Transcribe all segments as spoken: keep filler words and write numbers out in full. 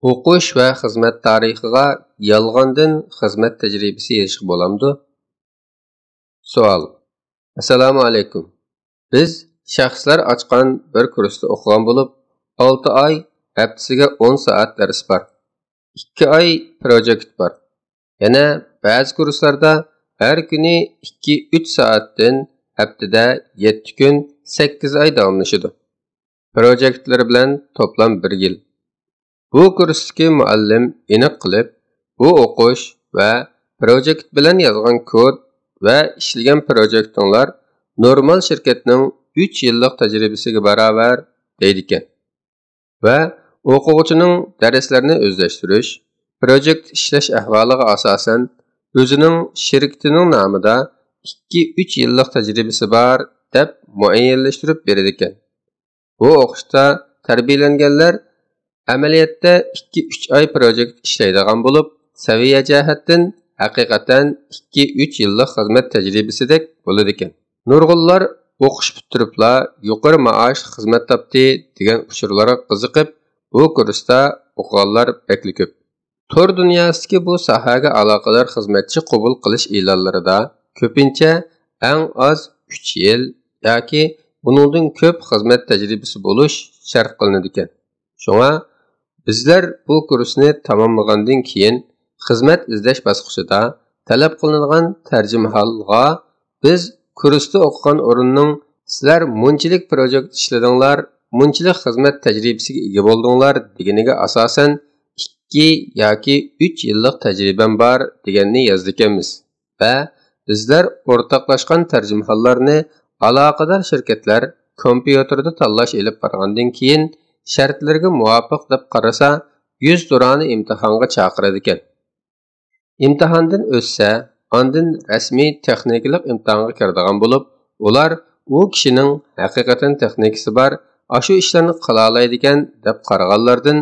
ئوقۇش ۋە خىزمەت تارىخىغا يالغاندىن خىزمەت تەجرىبىسى يېزىشقا بولامدۇ؟ سوئال. ئەسسالامۇ ئەلەيكۇم. بىز شەخسلەر ئاچقان بىر كۇرستا ئوقۇغان بولۇپ، ئالتە ئاي، ھەپتىسىگە ئون سائەت دەرس بار. ئىككى ئاي پروجېكت بار. يەنە بەزى كۇرسلاردا ھەر كۈنى ئىككى، ئۈچ سائەتتىن، ھەپتىدە يەتتە كۈن، سەككىز ئاي داۋاملىشىدۇ. پروجېكتلىرى بىلەن توپلام بىر يىل. بۇ كۇرستىكى مۇئەللىم ئېنىق قىلىپ، بۇ ئوقۇش ۋە پروجېكت بىلەن يازغان كود ۋە ئىشلىگەن پروجېكتىڭلار نورمال شىركەتنىڭ ئۈچ يىللىق تەجرىبىسىگە باراۋەر دەيدىكەن. ۋە ئوقۇغۇچىنىڭ دەرسلەرنى ئۆزلەشتۈرۈش، پروجېكت ئىشلەش ئەھۋالىغا ئاساسەن، ئۆزىنىڭ شىركىتىنىڭ نامىدا ئىككى، ئۈچ يىللىق تەجرىبىسى بار دەپ مۇئەييەنلەشتۈرۈپ بېرىدىكەن. بۇ ئوقۇشتا تەربىيەلەنگەنلەر ئەمەلىيەتتە ئىككى، ئۈچ ئاي پروجېكت ئىشلەيدىغان بولۇپ، سەۋىيە جەھەتتىن ھەقىقەتەن ئىككى، ئۈچ يىللىق خىزمەت تەجرىبىسىدەك بولىدىكەن. نۇرغۇنلار ئوقۇش پۈتتۈرۈپلا يۇقىرى مائاشلىق خىزمەت تاپتى دېگەن ئۇچۇرلارغا قىزىقىپ، بۇ كۇرستا ئوقۇغانلار بەكلا كۆپ. تور دۇنياسىدىكى بۇ ساھەگە ئالاقىدار خىزمەتچى قوبۇل قىلىش ئېلانلىرىدا كۆپىنچە ئەڭ ئاز ئۈچ يىل ياكى بۇنىڭدىن كۆپ خىزمەت تەجرىبىسى بولۇش شەرت قىلىنىدىكەن. شۇڭا بىزلەر بۇ كۇرسنى تاماملىغاندىن كېيىن خىزمەت ئىزدەش باسقۇچىدا تەلەپ قىلىنىدىغان تەرجىمىھالغا بىز كۇرستا ئوقۇغان ئورۇننىڭ «سىلەر مۇنچىلىك پروجېكت ئىشلىدىڭلار، مۇنچىلىك خىزمەت تەجرىبىسىگە ئىگە بولدۇڭلار» دېگىنىگە ئاساسەن، «ئىككى ياكى ئۈچ يىللىق تەجرىبەم بار» دېگەننى يازىدىكەنمىز ۋە بىزلەر ئورتاقلاشقان تەرجىمىھاللارنى ئالاقىدار شىركەتلەر كومپيۇتېردا تاللاش ئېلىپ بارغاندىن كېيىن، شەرتلىرىگە مۇۋاپىق دەپ قارىسا، يۈز تۇرانى ئىمتىھانغا چاقىرىدىكەن. ئىمتىھاندىن ئۆتسە، ئاندىن رەسمىي تېخنىكىلىق ئىمتىھانغا كىرىدىغان بولۇپ، ئۇلار ئۇ كىشىنىڭ ھەقىقەتەن تېخنىكىسى بار، ئاشۇ ئىشلارنى قىلالايدىكەن دەپ قارىغانلاردىن،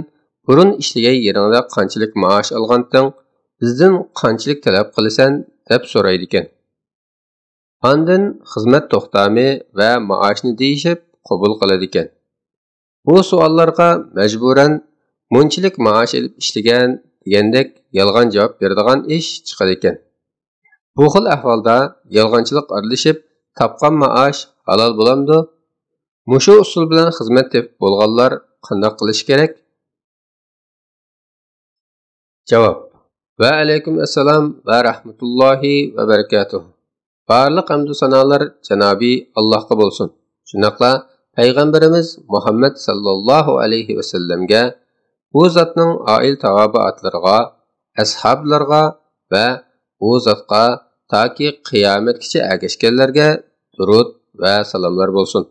«بۇرۇن ئىشلىگەن يېرىڭدە قانچىلىك مائاش ئالغانتىڭ؟ بىزدىن قانچىلىك تەلەپ قىلىسەن؟» دەپ سورايدىكەن. ئاندىن خىزمەت توختامى ۋە مائاشنى دېيىشىپ قوبۇل قىلىدىكەن. بۇ سوئاللارغا مەجبۇرەن «مۇنچىلىك مائاش ئېلىپ ئىشلىگەن» دېگەندەك يالغان جاۋاب بېرىدىغان ئىش چىقىدىكەن. بۇ خىل ئەھۋالدا يالغانچىلىق ئارىلىشىپ تاپقان مائاش ھالال بولامدۇ؟ مۇشۇ ئۇسۇل بىلەن خىزمەت تېپىپ بولغانلار قانداق قىلىشى كېرەك؟ جاۋاب. ۋە ئەلەيكۇم ئەسسالام ۋە رەھمەتۇللاھى ۋە بەرىكاتۇھ. بارلىق ھەمدۇ سانالار جانابى ئاللاھقا بولسۇن. شۇنداقلا پەيغەمبىرىمىز مۇھەممەد ساللاللاھۇ ئەلەيھى ۋەسەللەمگە، ئۇ زاتنىڭ ئائىلە تاۋابىئاتلىرىغا، ئەسھابلىرىغا ۋە ئۇ زاتقا تاكى قىيامەتكىچە ئەگەشكەنلەرگە دۇرۇت ۋە سالاملار بولسۇن.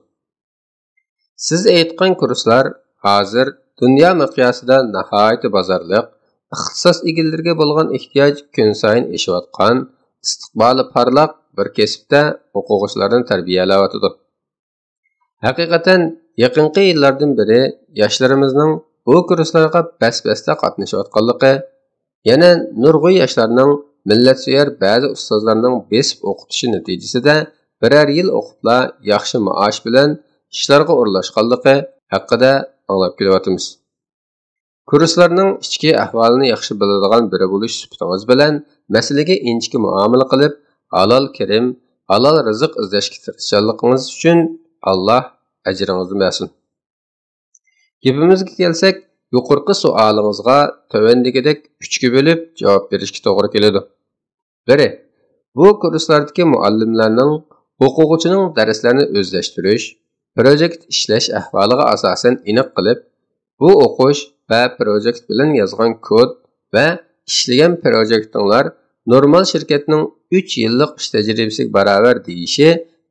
سىز ئېيتقان كۇرسلار ھازىر دۇنيا مىقياسىدا ناھايىتى بازارلىق، ئىختىساس ئىگىلىرىگە بولغان ئېھتىياج كۈنسايىن ئېشىۋاتقان، ئىستىقبالى پارلاق بىر كەسىپتە ئوقۇغۇچىلارنى تەربىيەلەۋاتىدۇ. ھەقىقەتەن، يېقىنقى يىللاردىن بېرى ياشلىرىمىزنىڭ بۇ كۇرسلارغا بەس-بەستە قاتنىشىۋاتقانلىقى، يەنە نۇرغۇن ياشلارنىڭ مىللەتسۆيەر بەزى ئۇستازلارنىڭ بېسىپ ئوقۇتۇشى نەتىجىسىدە بىرەر يىل ئوقۇپلا ياخشى مائاش بىلەن ئىشلارغا ئورۇنلاشقانلىقى ھەققىدە ئاڭلاپ كېلىۋاتىمىز. كۇرسلارنىڭ ئىچكى ئەھۋالىنى ياخشى بىلىدىغان بىرى بولۇش سۈپىتىڭىز بىلەن مەسىلىگە ئىنچىكە مۇئامىلە قىلىپ، ھالال كىرىم، ھالال رىزىق ئىزدەشكە تىرىشچانلىقىڭىز ئۈچۈن ئاللا ئەجرىڭىزنى بەرسۇن. گېپىمىزگە كەلسەك، يۇقىرىقى سوئالىڭىزغا تۆۋەندىكىدەك ئۈچكە بۆلۈپ جاۋاب بېرىشكە توغرا كېلىدۇ. بىرى، بۇ كۇرسلاردىكى مۇئەللىملەرنىڭ ئوقۇغۇچىنىڭ دەرسلەرنى ئۆزلەشتۈرۈش، پروجېكت ئىشلەش ئەھۋالىغا ئاساسەن ئېنىق قىلىپ، بۇ ئوقۇش ۋە پروجېكت بىلەن يازغان كود ۋە ئىشلىگەن پروجېكتىڭلار نورمال شىركەتنىڭ ئۈچ يىللىق ئىش تەجرىبىسىگە باراۋەر دېيىشى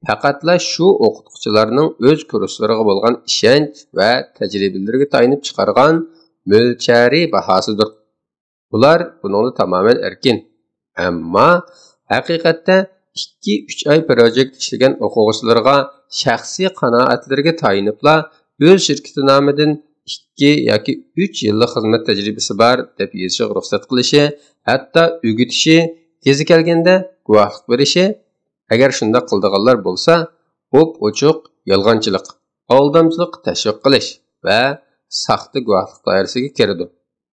پەقەتلا شۇ ئوقۇتقۇچىلارنىڭ ئۆز كۇرسلىرىغا بولغان ئىشەنچ ۋە تەجرىبىلىرىگە تايىنىپ چىقارغان مۆلچەرى باھاسىدۇر. ئۇلار بۇنىڭدا تامامەن ئەركىن. ئەمما ھەقىقەتتە ئىككى، ئۈچ ئاي پروجېكت ئىشلىگەن ئوقۇغۇچىلىرىغا شەخسىي قانائەتلىرىگە تايىنىپلا ئۆز شىركىتى نامىدىن ئىككى ياكى ئۈچ يىللىق خىزمەت تەجرىبىسى بار دەپ يېزىشىغا رۇخسەت قىلىشى، ھەتتا ئۆگىتىشى، يېزا كەلگەندە گۇۋاھلىق بېرىشى، ئەگەر شۇنداق قىلىدىغانلار بولسا، ئوپئوچۇق يالغانچىلىق، ئالدامچىلىققا تەشۋىق قىلىش ۋە ساختا گۇۋاھلىق دائىرىسىگە كىرىدۇ.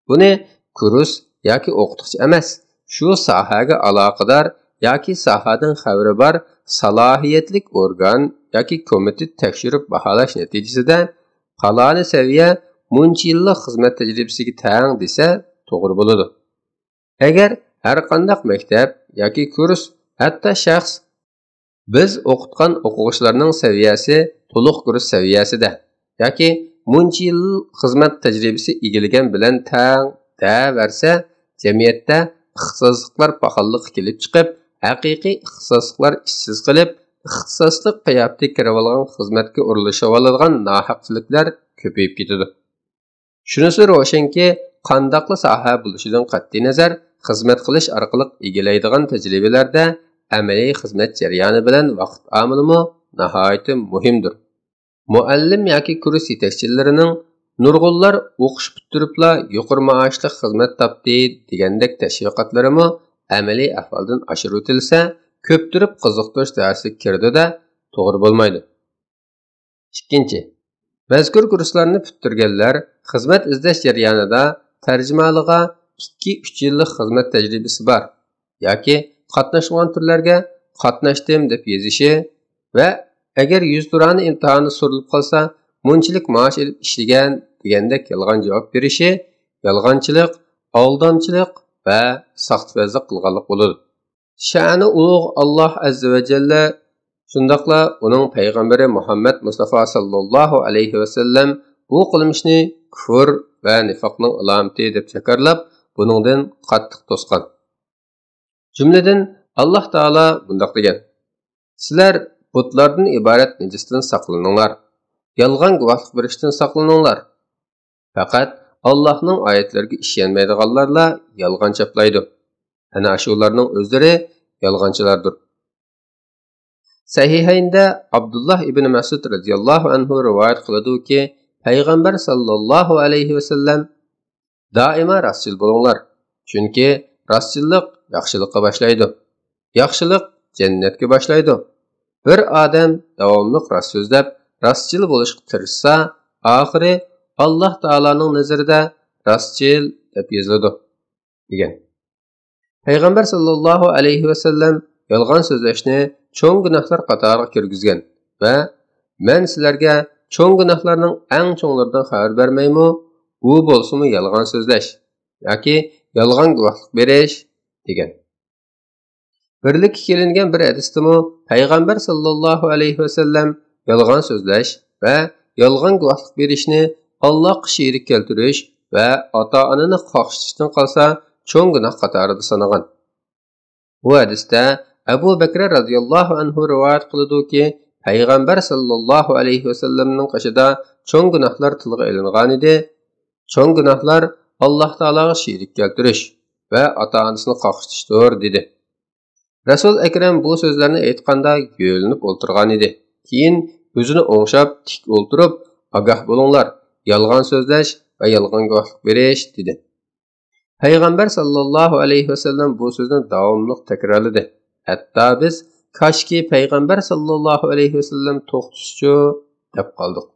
بۇنى كۇرس ياكى ئوقۇتقۇچى ئەمەس، شۇ ساھەگە ئالاقىدار ياكى ساھەدىن خەۋىرى بار سالاھىيەتلىك ئورگان ياكى كومىتېت تەكشۈرۈپ باھالاش نەتىجىسىدە، پالانى سەۋىيە مۇنچە يىللىق خىزمەت تەجرىبىسىگە تەڭ دېسە توغرا بولىدۇ. ئەگەر ھەرقانداق مەكتەپ ياكى كۇرس، ھەتتا شەخس بىز ئوقۇتقان ئوقۇغۇچىلارنىڭ سەۋىيەسى تولۇق كۇرس سەۋىيەسىدە ياكى مۇنچە يىل خىزمەت تەجرىبىسى ئىگىلىگەن بىلەن تەڭ دەۋەرسە، جەمئىيەتتە ئىختىساسلىقلار پاخاللىققا كېلىپ چىقىپ، ھەقىقىي ئىختىساسلىقلار ئىشسىز قېلىپ، ئىختىساسلىق قىياپىتىگە كىرىۋالغان خىزمەتكە ئورۇنلىشىۋالىدىغان ناھەقچىلىكلەر كۆپىيىپ كېتىدۇ. شۇنىسى روشەنكى، قانداقلا ساھە بولۇشىدىن قەتئىينەزەر، خىزمەت قىلىش ئارقىلىق ئىگىلەيدىغان تەجرىبىلەردە ئەمەلىي خىزمەت جەريانى بىلەن ۋاقىت ئامىلىمۇ ناھايىتى مۇھىمدۇر. مۇئەللىم ياكى كۇرس يېتەكچىلىرىنىڭ نۇرغۇنلار ئوقۇش پۈتتۈرۈپلا يۇقىرى مائاشلىق خىزمەت تاپتى دېگەندەك تەشۋىقاتلىرىمۇ ئەمەلىي ئەھۋالدىن ئاشۇرۇۋېتىلسە، كۆپتۈرۈپ قىزىقتۇرۇش دائىرىسىگە كىرىدۇ-دە، توغرا بولمايدۇ. ئىككىنچى، مەزكۇر كۇرسلارنى پۈتتۈرگەنلەر خىزمەت ئىزدەش جەريانىدا تەرجىمىھالىغا ئىككى، ئۈچ يىللىق خىزمەت تەجرىبىسى بار ياكى قاتناشمىغان تۈرلەرگە قاتناشتىم دەپ يېزىشى ۋە ئەگەر يۈزتۇرانە ئىمتىھانى سورىلىپ قالسا، مۇنچىلىك مائاش ئېلىپ ئىشلىگەن دېگەندەك يالغان جاۋاب بېرىشى يالغانچىلىق، ئالدامچىلىق ۋە ساختىپەزلىك قىلغانلىق بولىدۇ. شەنى ئۇلۇغ ئاللاھ ئەززە ۋە جەللە، شۇنداقلا ئۇنىڭ پەيغەمبىرى مۇھەممەد مۇستافا ساللاللاھۇ ئەلەيھى ۋەسەللەم بۇ قىلمىشنى كۇفر ۋە نىفاقنىڭ ئالامىتى دەپ جاكارلاپ، بۇنىڭدىن قاتتىق توسقان. جۈملىدىن، ئاللاھ تائالا مۇنداق دېگەن: سىلەر بۇتلاردىن ئىبارەت نىجىستىن ساقلىنىڭلار، يالغان گۇۋاھلىق بېرىشتىن ساقلىنىڭلار. پەقەت ئاللاھنىڭ ئايەتلىرىگە ئىشەنمەيدىغانلارلا يالغان چاپلايدۇ. ئەنە ئاشۇلارنىڭ ئۆزلىرى يالغانچىلاردۇر. سەھىھەيندە ئابدۇللاھ ئىبنى مەسئۇد رەزىياللاھۇ ئەنھۇ رىۋايەت قىلىدۇكى، پەيغەمبەر ساللاللاھۇ ئەلەيھى ۋەسەللەم، دائىما راستچىل بولۇڭلار، چۈنكى راستچىللىق ياخشىلىققا باشلايدۇ، ياخشىلىق جەننەتكە باشلايدۇ. بىر ئادەم داۋاملىق راست سۆزلەپ، راستچىل بولۇشقا تىرىشسا، ئاخىرى ئاللاھ تائالانىڭ نەزىرىدە راستچىل دەپ يېزىلىدۇ، دېگەن. پەيغەمبەر ساللاللاھۇ ئەلەيھى ۋەسەللەم يالغان سۆزلەشنى چوڭ گۇناھلار قاتارىغا كىرگۈزگەن ۋە، مەن سىلەرگە چوڭ گۇناھلارنىڭ ئەڭ چوڭلىرىدىن خەۋەر بەرمەيمۇ؟ ئۇ بولسىمۇ يالغان سۆزلەش ياكى يالغان گۇۋاھلىق بېرىش، دېگەن. بىرلىككە كېلىنگەن بىر ھەدىستىمۇ پەيغەمبەر ساللاللاھۇ ئەلەيھى ۋەسەللەم يالغان سۆزلەش ۋە يالغان گۇۋاھلىق بېرىشنى، ئاللاھقا شېرىك كەلتۈرۈش ۋە ئاتا-ئانىنى قاقشىتىشتىن قالسا، چوڭ گۇناھ قاتارىدا سانىغان. بۇ ھەدىستە ئەبۇ بەكرە رەزىياللاھۇ ئەنھۇ رىۋايەت قىلىدۇكى، پەيغەمبەر ساللاللاھۇ ئەلەيھى ۋەسەللەمنىڭ قېشىدا چوڭ گۇناھلار تىلغا ئېلىنغانىدى. چوڭ گۇناھلار ئاللاھ تائالاغا شېرىك كەلتۈرۈش ۋە ئاتا-ئانىسىنى قاقشىتىشتۇر، دېدى. رەسۇل ئەكرەم بۇ سۆزلەرنى ئېيتقاندا يۆلىنىپ ئولتۇرغانىدى. كېيىن ئۆزىنى ئوڭشاپ تىك ئولتۇرۇپ، ئاگاھ بولۇڭلار، يالغان سۆزلەش ۋە يالغان گۇۋاھلىق بېرىش، دېدى. پەيغەمبەر ساللاللاھۇ ئەلەيھى ۋەسەللەم بۇ سۆزنى داۋاملىق تەكرارلىدى. ھەتتا بىز، كاشكى پەيغەمبەر ساللاللاھۇ ئەلەيھى ۋەسەللەم توختىسىچۇ، دەپ قالدۇق.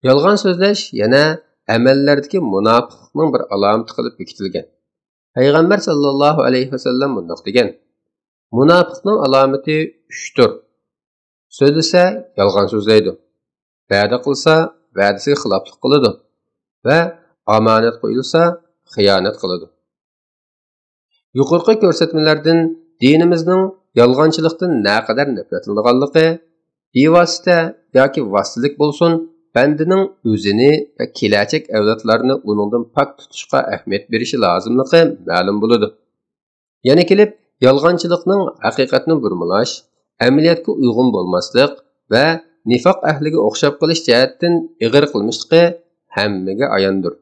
يالغان سۆزلەش يەنە ئەمەللەردىكى مۇناپىقلىقنىڭ بىر ئالامىتى قىلىپ بېكىتىلگەن. پەيغەمبەر ساللاللاھۇ ئەلەيھى ۋەسەللەم مۇنداق دېگەن: مۇناپىقنىڭ ئالامىتى ئۈچتۇر. سۆزلىسە يالغان سۆزلەيدۇ. ۋەدە قىلسا ۋەدىسىگە خىلاپلىق قىلىدۇ. ۋە ئامانەت قويۇلسا خىيانەت قىلىدۇ. يۇقىرىقى كۆرسەتمىلەردىن دىنىمىزنىڭ يالغانچىلىقتىن نەقەدەر نەپرەتلىنىدىغانلىقى، بىۋاسىتە ياكى ۋاسىتىلىك بولسۇن، بەندىنىڭ ئۆزىنى ۋە كېلەچەك ئەۋلادلارنى ئۇنىڭدىن پاك تۇتۇشقا ئەھمىيەت بېرىشى لازىملىقى مەلۇم بولىدۇ. يەنە كېلىپ، يالغانچىلىقنىڭ ھەقىقەتنى بۇرمىلاش، ئەمەلىيەتكە ئۇيغۇن بولماسلىق ۋە نىفاق ئەھلىگە ئوخشاپ قېلىش جەھەتتىن ئېغىر قىلمىشلىقى ھەممىگە ئاياندۇر.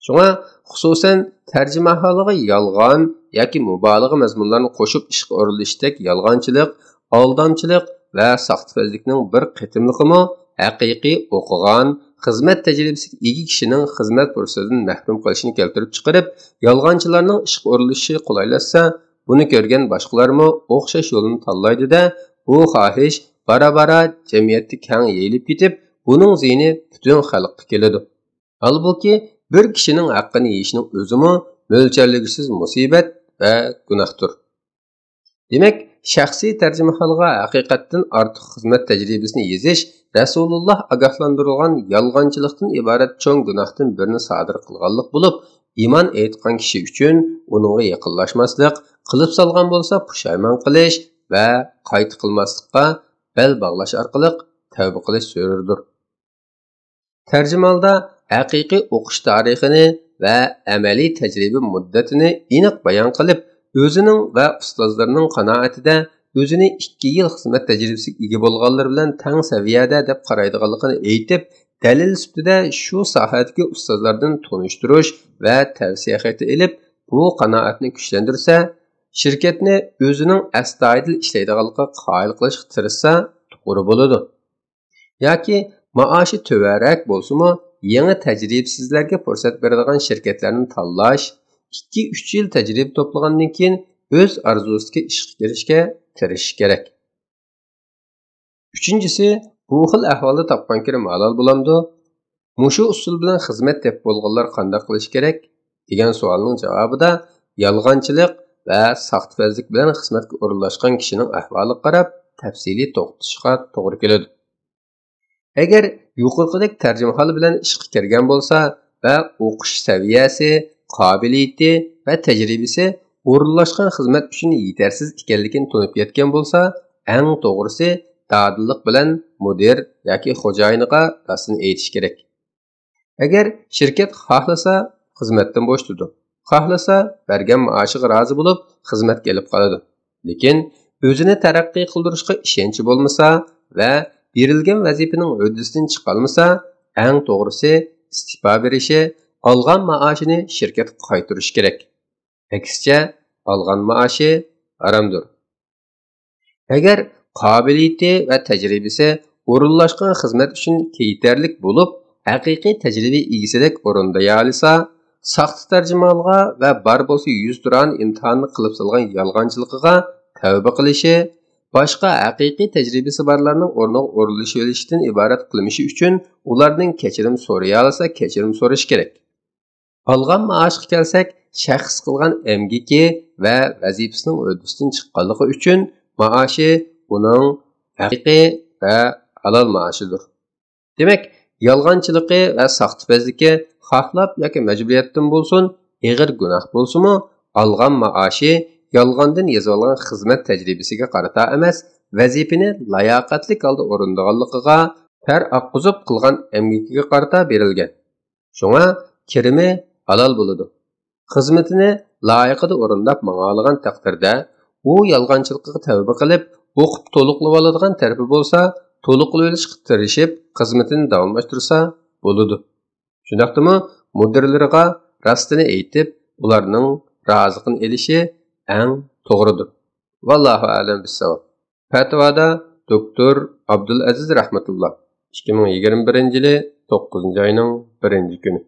شۇڭا، خۇسۇسەن، تەرجىمىھالىغا يالغان ياكى مۇبالىغە مەزمۇنلارنى قوشۇپ ئىشقا ئورۇنلىشىشتەك يالغانچىلىق، ئالدامچىلىق ۋە ساختىپەزلىكنىڭ بىر قېتىملىقىمۇ ھەقىقىي ئوقۇغان، خىزمەت تەجرىبىسىگە ئىگە كىشىنىڭ خىزمەت پۇرسىتىدىن مەھرۇم قېلىشىنى كەلتۈرۈپ چىقىرىپ، يالغانچىلارنىڭ ئىشقا ئورۇنلىشىشى قولايلاشسا، بۇنى كۆرگەن باشقىلارمۇ ئوخشاش يولنى تاللايدۇ-دە، بۇ خاھىش بارا-بارا جەمئىيەتتە كەڭ يېيىلىپ كېتىپ، بۇنىڭ زىيىنى پۈتۈن خەلققە كېلىدۇ. ھالبۇكى، بىر كىشىنىڭ ھەققىنى يېيىشنىڭ ئۆزىمۇ مۆلچەرلىگۈسىز مۇسىبەت ۋە گۇناھتۇر. دېمەك، شەخسىي تەرجىمىھالغا ھەقىقەتتىن ئارتۇق خىزمەت تەجرىبىسىنى يېزىش رەسۇلۇللاھ ئاگاھلاندۇرغان يالغانچىلىقتىن ئىبارەت چوڭ گۇناھتىن بىرىنى سادىر قىلغانلىق بولۇپ، ئىمان ئېيتقان كىشى ئۈچۈن ئۇنىڭغا يېقىنلاشماسلىق، قىلىپ سالغان بولسا پۇشايمان قىلىش ۋە قايتا قىلماسلىققا بەل باغلاش ئارقىلىق تەۋبە قىلىش زۆرۈردۇر. تەرجىمىھالدا ھەقىقىي ئوقۇش تارىخىنى ۋە ئەمەلىي تەجرىبە مۇددىتىنى ئېنىق بايان قىلىپ، ئۆزىنىڭ ۋە ئۇستازلىرىنىڭ قانائىتىدە ئۆزىنى ئىككى يىل خىزمەت تەجرىبىسىگە ئىگە بولغانلىرى بىلەن تەڭ سەۋىيەدە دەپ قارايدىغانلىقىنى ئېيتىپ، دەلىل سۈپىتىدە شۇ ساھەدىكى ئۇستازلاردىن تونۇشتۇرۇش ۋە تەۋسىيە خېتى ئېلىپ، بۇ قانائەتنى كۈچلەندۈرسە، شىركەتنى ئۆزىنىڭ ئەستايىدىل ئىشلەيدىغانلىقىغا قايىل قىلىشقا تىرىشسا توغرا بولىدۇ. ياكى مائاشى تۆۋەنرەك بولسىمۇ، يېڭى تەجرىبىسىزلەرگە پۇرسەت بېرىدىغان شىركەتلەرنى تاللاش، ئىككى، ئۈچ يىل تەجرىبە توپلىغاندىن كېيىن ئۆز ئارزۇسىدىكى ئىشقا كىرىشكە تىرىشىش كېرەك. ئۈچىنچىسى، بۇ خىل ئەھۋالدا تاپقان كىرىم ھالال بولامدۇ؟ مۇشۇ ئۇسۇل بىلەن خىزمەت تېپىپ بولغانلار قانداق قىلىشى كېرەك؟ دېگەن سوئالنىڭ جاۋابىدا يالغانچىلىق ۋە ساختىپەزلىك بىلەن خىزمەتكە ئورۇنلاشقان كىشىنىڭ ئەھۋالىغا قاراپ تەپسىلىي توختىشىشقا توغرا كېلىدۇ. ئەگەر يۇقىرىقىدەك تەرجىمىھال بىلەن ئىشقا كىرگەن بولسا ۋە ئوقۇش سەۋىيەسى، قابىلىيىتى ۋە تەجرىبىسى ئورۇنلاشقان خىزمەت ئۈچۈن يېتەرسىز ئىكەنلىكىنى تونۇپ يەتكەن بولسا، ئەڭ توغرىسى دادىللىق بىلەن مۇدىر ياكى خوجايىنىغا راستىنى ئېيتىش كېرەك. ئەگەر شىركەت خاھلىسا خىزمەتتىن بوشىتىدۇ، خاھلىسا بەرگەن مائاشىغا رازى بولۇپ خىزمەتكە ئېلىپ قالىدۇ. لېكىن ئۆزىنى تەرەققىي قىلدۇرۇشقا ئىشەنچى بولمىسا ۋە بېرىلگەن ۋەزىپىنىڭ ھۆددىسىدىن چىقالمىسا، ئەڭ توغرىسى ئىستېپا بېرىشى، ئالغان مائاشىنى شىركەتكە قايتۇرۇشى كېرەك. ئەكسىچە، ئالغان مائاشى ھارامدۇر. ئەگەر قابىلىيىتى ۋە تەجرىبىسى ئورۇنلاشقان خىزمەت ئۈچۈن يېتەرلىك بولۇپ، ھەقىقىي تەجرىبە ئىگىسىدەك ئورۇندىيالىسا، ساختا تەرجىمىھالغا ۋە بار بولسا يۈزتۇرانە ئىمتىھاننى قىلىپ سالغان يالغانچىلىقىغا تەۋبە قىلىشى، باشقا ھەقىقىي تەجرىبىسى بارلارنىڭ ئورنىغا ئورۇنلىشىۋېلىشتىن ئىبارەت قىلمىشى ئۈچۈن ئۇلاردىن كەچۈرۈم سورىيالىسا كەچۈرۈم سورىشى كېرەك. ئالغان مائاشقا كەلسەك، شەخس قىلغان ئەمگىكى ۋە ۋەزىپىسىنىڭ ھۆددىسىدىن چىققانلىقى ئۈچۈن مائاشى ئۇنىڭ ھەقىقىي ۋە ھالال مائاشىدۇر. دېمەك، يالغانچىلىقى ۋە ساختىپەزلىكى خاھلاپ ياكى مەجبۇرىيەتتىن بولسۇن، ئېغىر گۇناھ بولسىمۇ، ئالغان مائاشى يالغاندىن يېزىۋالغان خىزمەت تەجرىبىسىگە قارىتا ئەمەس، ۋەزىپىنى لاياقەتلىك ھالدا ئورۇندىغانلىقىغا، تەر ئاققۇزۇپ قىلغان ئەمگىكىگە قارىتا بېرىلگەن. شۇڭا كىرىمى ھالال بولىدۇ. خىزمىتىنى لايىقىدا ئورۇنداپ ماڭالىغان تەقدىردە، ئۇ يالغانچىلىقىغا تەۋبە قىلىپ، ئوقۇپ تولۇقلىۋالىدىغان تەرىپى بولسا، تولۇقلىۋېلىشقا تىرىشىپ، خىزمىتىنى داۋاملاشتۇرسا بولىدۇ. شۇنداقتىمۇ مۇدىرلىرىغا راستىنى ئېيتىپ، ئۇلارنىڭ رازىلىقىنى ئېلىشى ئەڭ توغرىدۇر. ۋاللاھۇ ئەلەم بىسساۋاب. پەتىۋادا دوكتور ئابدۇلئەزىز رەھمەتۇللا، ئىككى مىڭ يىگىرمە بىرىنچى يىلى توققۇزىنچى ئاينىڭ بىرىنچى كۈنى.